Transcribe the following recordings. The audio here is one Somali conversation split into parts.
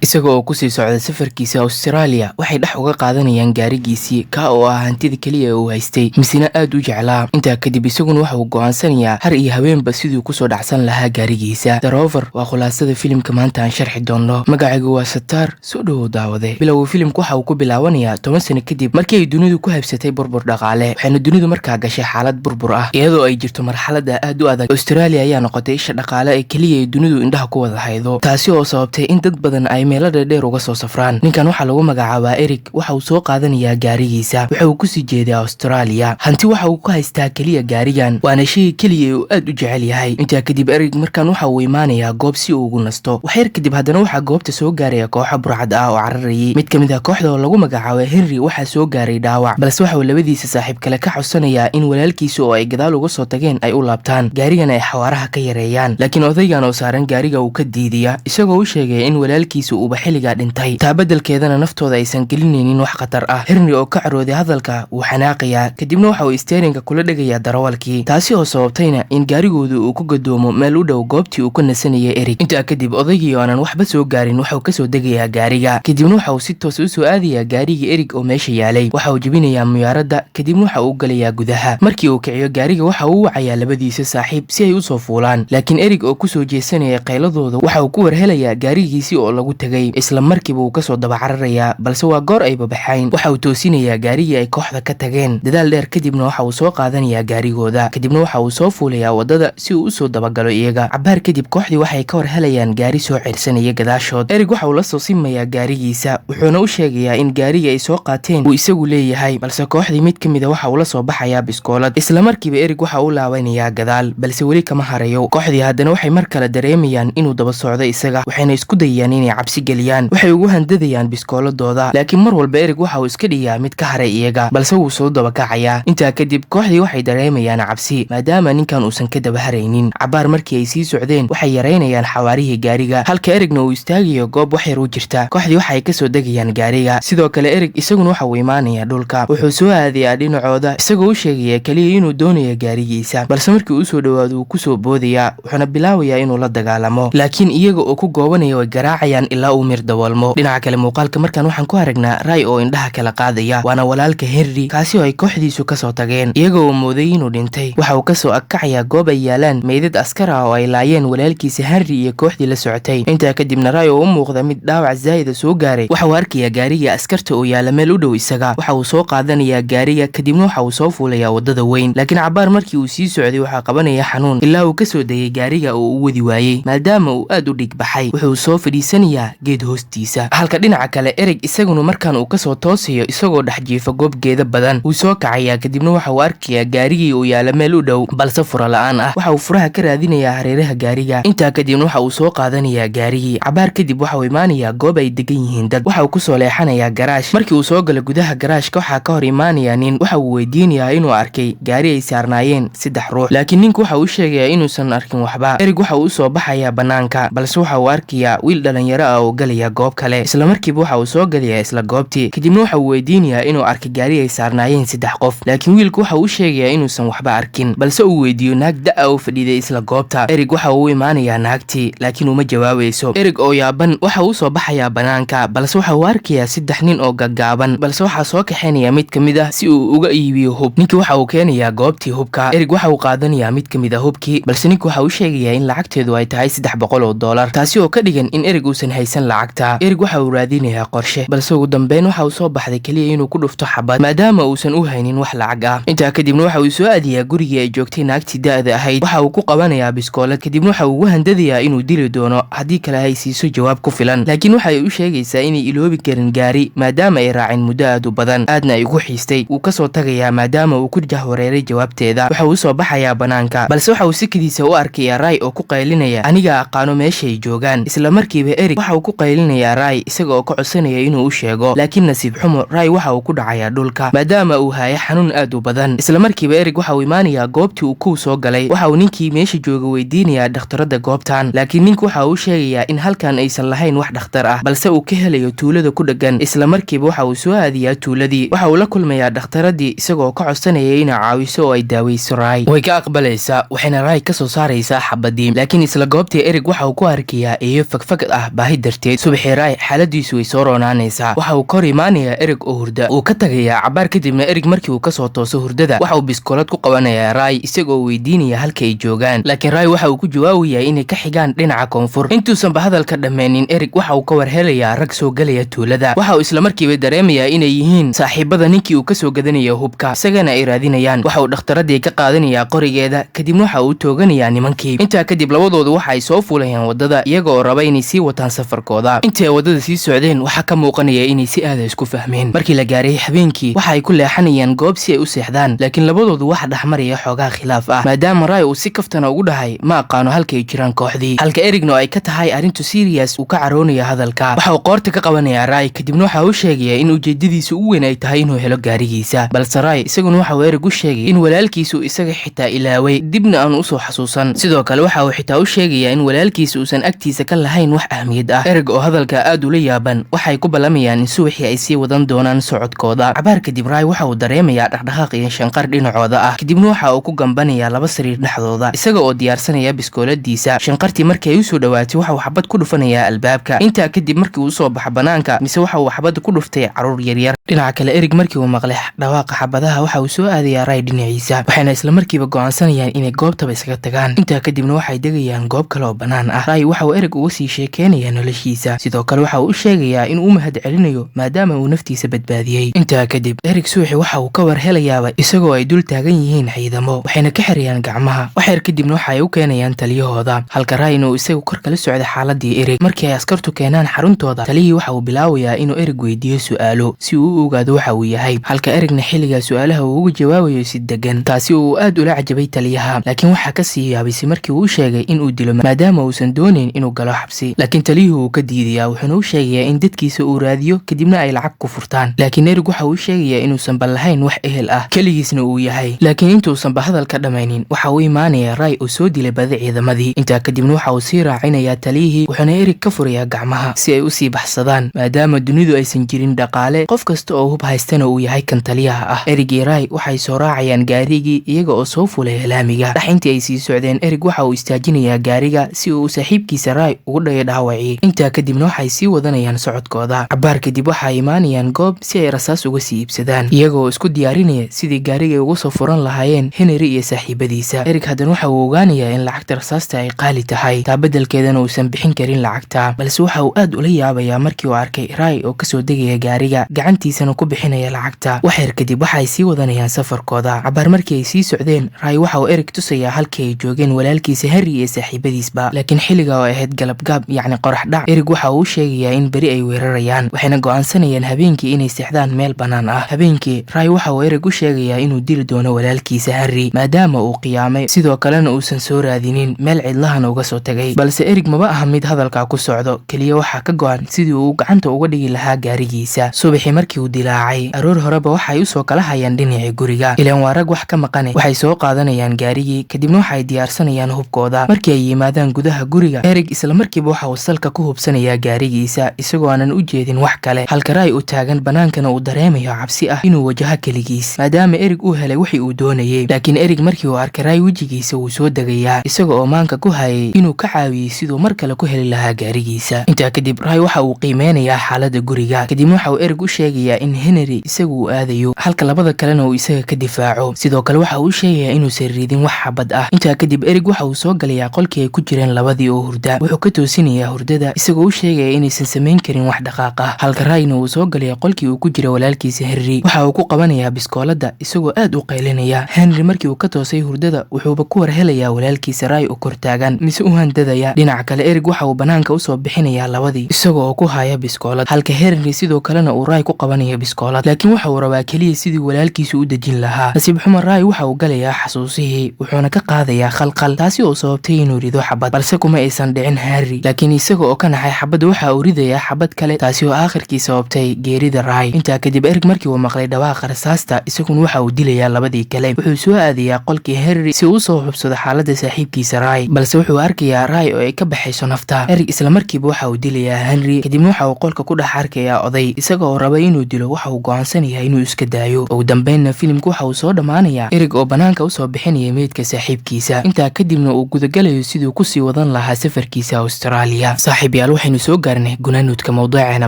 Isaga oo kusii socda safarkiisa Australia, waxay dhex uga qaadanayaan gaarigiisii, kaa oo ah hantida keliya ee uu haystay, misena aad u jeclaa. Intaa kadib isaguna waxa uu go'aansanayaa har iyo haweenba siduu kusoo dhacsan lahaa gaarigiisa. The Rover waa khulaasada filimka maanta aan sharxi doonno. Magacaygu waa Sataar, soo dhowow daawade. Bilowga filimku waxa uu ku bilaabanayaa 10 sano kadib markii ay dunidu ku habsatay burbur dhaqaale, waxayna dunidu markaa gashay xaalad burbur ah, iyadoo ay jirto marxalada aad u adag. Australia ayaa noqotay isha dhaqaale ee keliya ay dunidu indhaha ku wada haydo, taasi oo sababtay in dad badan ay meelo dheerdheer uga soo safraan. Ninkan waxaa lagu magacaabaa Eric. Waxa uu soo qaadanayaa gaarigiisa, waxa uu kusii jeedaa Australia. Hanti waxa uu ku haystaa keliya gaarigan, waana shayga keliya ee uu aad u jecel yahay. Intaa kadib Eric markan waxa uu imaanayaa goob si uu ugu nasto. Waxyar kadib haddana waxaa goobta soo gaaraya kooxo burcad ah oo cararayay. Mid ka mid ah kooxda oo lagu magacaabo Henry waxaa soo gaaray dhaawac, balse waxa uu labadiisa saaxiib kale ka codsanayaa in walaalkiisa oo ay gadaal uga soo tageen ay u laabtaan, gaarigan ay xawaaraha ka yareeyaan. Laakiin odaygan oo saaran gaariga uu ka diidaya, isagoo u sheegaya in walaalkiisa uuba xilligaa dhintay, taa beddelkeedana naftooda aysan gelinaynin wax khatar ah. Henry oo ka carooday hadalka wuu xanaaqayaa, kadibna waxa uu isteerinka kula dhegayaa darawalkii, taasi oo sababtayna in gaarigoodu uu ku gadoomo meel u dhow goobtii uu ka nasanayay Eric. Intaa kadib odaygii oo aanan waxba soo gaarin waxauu kasoo degayaa gaariga, kadibna waxa uu si toos usoo aadayaa gaarigii Eric oo meesha yaalay. Waxa uu jebinayaa muyaaradda, kadibna waxa uu galayaa gudaha. Markii uu kiciyo gaariga, waxa uu u wacayaa labadiisa saaxiib si ay usoo fuulaan, laakiin Eric oo kusoo jeesanaya qayladooda waxa uu ku warhelayaa gaarigiisii oo lagu tegay. Isla markiiba uu kasoo daba cararayaa, balse waa goor ay babaxayn. Waxa uu toosinayaa gaarigii ay kooxda ka tageen. Dadaal dheer kadibna waxa uu soo qaadanayaa gaarigooda, kadibna waxa uu soo fuulayaa waddada si uu usoo dabagalo iyaga. Cabaar kadib kooxdii waxay ka war helayaan gaari soo ceyrsanaya gadaashood. Eric waxa uu la soo simayaa gaarigiisa, wuxuuna u sheegayaa in gaariga ay soo qaateen uu isagu leeyahay, balse kooxdii mid ka mida waxa uu la soo baxayaa biskoolad. Isla markiiba Eric waxa uu laabanayaa gadaal, balse weli kama harayo. Kooxdii haddana waxay mar kale dareemayaan inuu daba socdo isaga, waxayna isku dayayaan inay cabsi geliyaan. Waxay ugu handadayaan biskooladooda, laakiin mar walba Eric waxa uu iska dhigaa mid ka haray iyaga, balse wuu soo dabakacayaa. Intaa kadib kooxdii waxay dareemayaan cabsi, maadaama ninkan uusan ka daba haraynin. Cabaar markii ay sii socdeen waxay yaraynayaan xawaarihii gaariga, halka Ericna uu istaagayo goob wax yar u jirta. Kooxdii waxay kasoo degayaan gaariga. Sidoo kale Eric isaguna waxa uu imaanayaa dhulka. Wuxuu soo aadayaa dhinacooda, isagoo u sheegaya keliya inuu doonayo gaarigiisa, balse markii uu usoo dhowaado wuu kusoo boodayaa, wuxuuna bilaabayaa inuu la dagaalamo, laakiin iyaga oo ku goobanaya way garaacayaan ilaa uu mir daboolmo. Dhinaca kale muuqaalka markaan waxaan ku aragnaa Ray oo indhaha kala qaadaya, waana walaalka Henry, kaasi oo ay kooxdiisu kasoo tageen iyaga oo mooday inuu dhintay. Waxa uu kasoo agkacayaa goob ay yaalaan meydad askar ah oo ay laayeen walaalkiisa Henry iyo kooxdii la socotay. Intaa kadibna Ray oo u muuqda mid dhaawac zaa'ida soo gaaray waxa uu arkayaa gaarigii askarta oo yaala meel u dhow isaga. Waxa uu soo qaadanayaa gaariga, kadibna waxa uu soo fuulayaa waddada weyn, laakiin cabaar markii uu sii socday waxaa qabanaya xanuun ilaa uu kasoo degay gaariga oo uu wadi waayey, maadaama uu aad u dhig baxay. Wuxuu soo fadhiisanayaa geed hoostiisa, halka dhinaca kale Eric isaguna markaan uu kasoo toosayo isagoo dhex jiifa goob geeda badan. Wuu soo kacayaa, kadibna waxa uu arkayaa gaarigii uu yaala meel u dhow, balse fura la-aan ah. Waxa uu furaha ka raadinayaa hareeraha gaariga. Intaa kadibna waxa uu soo qaadanayaa gaarigii. Cabaar kadib waxa uu imaanayaa goob ay degan yihiin dad. Waxa uu kusoo leexanayaa garaash. Markii uu soo galo gudaha garaashka waxaa ka hor imaanaya nin. Waxa uu weydiinayaa inuu arkay gaari ay saarnaayeen saddex ruux, laakiin ninku waxa uu sheegayaa inuusan arkin waxba. Eric waxa uu usoo baxayaa banaanka, balse waxa uu arkayaa wiil dhalinyaro ah oo galaya goob kale. Isla markiiba waxa uu soo galayaa isla goobtii, kadibna waxa uu weydiinayaa inuu arkay gaari ay saarnaayeen saddex qof, laakiin wiilku waxa uu sheegayaa inuusan waxba arkin, balse uu weydiiyo naag da-a oo fadhiiday isla goobta. Eric waxa uu u imaanayaa naagtii, laakiin uma jawaabayso. Eric oo yaaban waxa uu usoo baxayaa banaanka, balse waxa uu arkayaa saddex nin oo gaggaaban, balse waxaa soo kaxaynaya mid ka mid ah si uu uga iibiyo hub. Ninkii waxa uu keenayaa goobtii hubka. Eric waxa uu qaadanayaa mid ka mid ah hubkii, balse ninku waxa uu sheegayaa in lacagteedu ay tahay $300, taasi oo ka dhigan in Eric uusan haysan lacagta. Eric waxa uu raadinayaa qorshe, balse ugu dambeyn waxa uu soo baxday keliya inuu ku dhufto xabad, maadaama uusan u haynin wax lacag ah. Intaa kadibna waxa uu soo aadiyaa gurigii ay joogtay naagtii da-da ahayd. Waxa uu ku qabanayaa biskoolad, kadibna waxa uu ugu handadayaa inuu dili doono haddii kale ay siiso jawaab ku filan, laakiin waxa ay u sheegaysaa inay iloobi karin gaari, maadaama ay raaceen muddo aad u badan, aadna ay ugu xiistay. Wuu kasoo tagayaa maadaama uu ku jahwareeray jawaabteeda. Waxa uu usoo baxayaa banaanka, balse waxa uu sikadiisa u arkayaa Ray oo ku qaylinaya, "Aniga aqaano meeshay joogaan." Isla markiiba Eric waxa uu ku qaylinayaa Ray, isaga oo ka codsanaya inuu u sheego, laakiin nasiib xumo Ray waxa uu ku dhacayaa dhulka, maadaama uu haayo xanuun aad u badan. Isla markiiba Eric waxa uu imaanayaa goobtii uu kow soo galay. Waxa uu ninkii meesha jooga weydiinayaa dhakhtarada goobtan, laakiin ninku waxa uu sheegayaa in halkan aysan lahayn wax dhakhtar ah, balse uu ka helayo tuulada ku dheggan. Isla markiiba waxa uu soo aadiyaa tuuladii. Waxa uu la kulmayaa dhakhtaradii, isagoo ka codsanaya inay caawiso oo ay daaweyso Ray. Way ka aqbalaysaa, waxayna Ray kasoo saaraysaa xabadii, laakiin isla goobtii Eric waxa uu ku arkayaa eeyo fagfag ah baahi darteed. Darteed subaxii Ray xaaladiisu way soo roonaanaysaa. Waxa uu ka hor imaanayaa Erig oo hurda, wuu ka tagayaa. Cabaar kadibna Erig markii uu kasoo tooso hurdada, waxa uu biskoolad ku qabanayaa Ray, isagoo weydiinaya halka ay joogaan, laakiin Ray waxa uu ku jawaabayaa inay ka xigaan dhinaca koonfur. Intuusanba hadalka dhammeenin, Erig waxa uu ka war helayaa rag soo gelaya tuulada. Waxa uu islamarkiiba dareemayaa inay yihiin saaxiibada ninkii uu kasoo gadanaya hubka, isagana ay raadinayaan. Waxa uu dhakhtaradii ka qaadanayaa qorigeeda, kadibna waxa uu tooganayaa nimankii. Intaa kadib labadoodu waxa ay soo fuulayaan wadada, iyaga oo raba inay sii wataan safarkooda. Intii ay wadada sii socdeen, waxaa ka muuqanaya inay si aada isku fahmeen. Markii la gaaray habeenkii, waxa ay ku leexanayaan goob si ay u seexdaan, laakiin labadoodu waxa dhexmaraya xoogaa khilaaf ah, maadaama Ray uu si kaftana ugu dhahay "Ma aqaano halka ay jiraan kooxdii", halka Erigno ay ka tahay arrintu serious, uu ka caroonaya hadalka. Waxa uu qoorta ka qabanayaa Ray, kadibna waxa uu sheegaya in ujeedadiisa ugu weyn ay tahay inuu helo gaarigiisa. Balse Ray isaguna waxa uu Erig u sheegay in walaalkiisu isaga xitaa ilaaway, dibna aanu usoo xasuusan. Sidoo kale waxa uu xitaa u sheegayaa in walaalkiisa uusan agtiisa ka lahayn wax ahmiyad ah. Erig oo hadalka aad ula yaaban, waxay ku ballamayaan in subaxii ay sii wadan doonaan socodkooda. Cabaar kadib Ray waxa uu dareemayaa dhaqdhaqaaq iyo shanqar dhinacooda ah, kadibna waxa uu ku gambanayaa laba sariir dhexdooda, isaga oo diyaarsanaya biskooladiisa. Shanqartii markii ay usoo dhowaatay, waxa uu xabad ku dhufanayaa albaabka. Intaa kadib markii uu usoo baxo banaanka, mise waxa uu xabadda ku dhuftay caruur yaryar. Dhinaca kale, Erig markii uu maqlay dhawaaqa xabadaha, waxa uu soo aadayaa Ray dhinaciisa, waxayna islamarkiiba go'aansanayaan inay goobtaba isaga tagaan. Intaa kadibna waxay degayaan goob kale oo bannaan ah. Ray waxa uu Erig uga sii sheekeynayaa noloshiisa, sidoo kale waxa uu u sheegayaa inuu u mahad celinayo maadaama uu naftiisa badbaadiyey. Intaa kadib Erig suuxi waxa uu ka war helayaaba isagoo ay dul taagan yihiin ciidamo, waxayna ka xirayaan gacmaha. Waxyar kadibna waxa ay u keenayaan taliyahooda, halka Rayna uu isagu kor kala socday xaaladii Erig. Markii ay askartu keenaan xaruntooda, taliyihii waxa uu bilaabayaa inuu Erig weydiiyo su'aalo si uu u ogaado waxa uu yahay, halka Erigna xilligaa su'aalaha uu uga jawaabayo si degan, taasi uu aad ula cajabay taliyaha. Laakiin waxaa kasii yaabisay markii uu u sheegay inuu dilo maadaama uusan doonayn inuu galo xabsi, laakiin taliyuhu uu ka diidayaa, wuxuuna u sheegayaa in dadkiisa uu raadiyo, kadibna ay lacag ku furtaan. Laakiin Erig waxa uu sheegayaa inuusan bal lahayn wax ehel ah, keligiisna uu yahay. Laakiin intuusanba hadalka dhammaynin, waxa uu imaanayaa Ray oo soo dilay badi ciidamadii. Intaa kadibna waxa uu sii raacinayaa taliyihii, wuxuuna Erig ka furayaa gacmaha si ay usii baxsadaan, maadaama dunidu aysan jirin dhaqaale, qof kasta oo hub haystana uu yahay kan taliyaha ah. Erig iyo Ray waxay soo raacayaan gaarigii, iyaga oo soo fulay laamiga dhex. Intii ay sii socdeen, Erig waxa uu istaajinayaa gaariga si uu saaxiibkiisa Ray ugu dhayo dhaawacii. Intaa kadibna waxay sii wadanayaan socodkooda. Cabaar kadib waxay imaanayaan goob si ay rasaas uga sii iibsadaan, iyagoo isku diyaarinaya sidii gaarigay uga soo furan lahaayeen Henry iyo saaxiibadiisa. Erig haddana waxa uu ogaanayaa in lacagta rasaasta ay qaali tahay, taa beddelkeedana uusan bixin karin lacagta. Balse waxa uu aad ula yaabayaa markii uu arkay Ray oo kasoo degaya gaariga, gacantiisana ku bixinaya lacagta. Waxyar kadib waxay sii wadanayaan safarkooda. Cabaar markii ay sii socdeen, Ray waxa uu Erig tusayaa halkii ay joogeen walaalkiisa Henry iyo saaxiibadiisba, laakiin xilliga oo ahayd galabgaab, yacni qorax dhac. Erig waxa uu u sheegayaa in beri ay weerarayaan, waxayna go'aansanayaan habeenkii inay seexdaan meel bannaan ah. Habeenkii Ray waxa uu Erig u sheegayaa inuu dili doono walaalkiisa Henry maadaama uu qiyaamay, sidoo kalena uusan soo raadinin, meel cidlahana uga soo tagay. Balse Erig maba aha mid hadalkaa ku socdo, keliya waxaa ka go'an sidii uu gacanta uga dhigi lahaa gaarigiisa. Subaxii markii uu dilaacay aroor horeba, waxay usoo kala hayaan dhinacii guriga, ilaan waa rag wax ka maqane. Waxay soo qaadanayaan gaarigii, kadibna waxay diyaarsanayaan hubkooda. Markii ay yimaadaan gudaha guriga, Erig islamarkiiba waxa uu salka ku hubsanayaa gaarigiisa, isagoo aanan u jeedin wax kale, halka Ray uu taagan banaankana uu dareemayo cabsi ah inuu wajaho keligiis, maadaama Erig uu helay wixii uu doonayey. Laakiin Erig markii uu arkay Ray wejigiisa, wuu soo degayaa, isaga oo maanka ku hayay inuu ka caawiyey siduu mar kale ku heli lahaa gaarigiisa. Intaa kadib Ray waxa uu qiimeynayaa xaaladda guriga, kadibna waxa uu Erig u sheegayaa in Henry isagu uu aadayo, halka labada kalena uu isaga ka difaaco. Sidoo kale waxa uu u sheegayaa inuusan riidin wax xabad ah. Intaa kadib Erig waxa uu soo galayaa qolkii ay ku jireen labadii oo hurda. Wuxuu ka toosinayaa hurdada, isagoo u sheegaya inaysan samayn karin wax dhaqaaq ah, halka Rayna uu soo galaya qolkii uu ku jira walaalkiisa Henry. Waxa uu ku qabanayaa biskooladda, isagoo aad u qaylinaya. Henry markii uu ka toosay hurdada, wuxuuba ku war helayaa walaalkiisa Ray oo kor taagan, mise u handadaya. Dhinaca kale, Erig waxa uu banaanka usoo bixinayaa labadii, isaga oo ku haya biskoolad, halka Henry sidoo kalena uu Ray ku qabanayo biskoolad, laakiin waxa uu rabaa keliya sidii walaalkiisa u dejin lahaa. Nasiib xumo, Ray waxa uu galayaa xasuusihii, wuxuuna ka qaadayaa khalkhal, taasi oo sababtay inuu rido xabad, balse kuma aysan dhicin Henry. Laakiin isaga oo ka naxay xabadda, waxa uu ridayaa xabad kale, taasi oo aakhirkii sababtay geerida Ray. Intaa kadib Erig markii uu maqlay dhawaaqa rasaasta, isaguna waxa uu dilayaa labadii kale. Wuxuu soo aadayaa qolkii Henry si uu usoo hubsado xaaladda saaxiibkiisa Ray, balse wuxuu arkayaa Ray oo ay ka baxayso nafta. Erig islamarkiiba waxa uu dilayaa Henry, kadibna waxa uu qolka ku dhex arkayaa oday, isaga oo raba inuu dilo, waxa uu go'aansanayaa inuu iska daayo. Ugu dambeynna filimku waxa uu soo dhammaanayaa Eric oo bannaanka usoo bixinaya meydka saaxiibkiisa, intaa kadibna uu gudagalayo siduu kusii wadan lahaa safarkiisa Australia. Saaxiib yaal, waxaynu soo gaarnay gunaanudka mawduuceena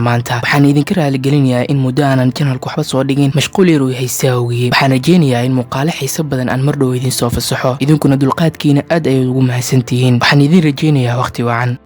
maanta. Waxaan idinka raaligelinayaa in muddo aanan channelka waxba soo dhigin, mashquul yar uu haysta awgiye. Waxaan rajeynayaa in muuqaalo xiiso badan aan mar dhow idin soo fasaxo, idinkuna dulqaadkiina aad ayaad ugu mahadsantihiin. Waxaan idin rajeynayaa waqti wacan.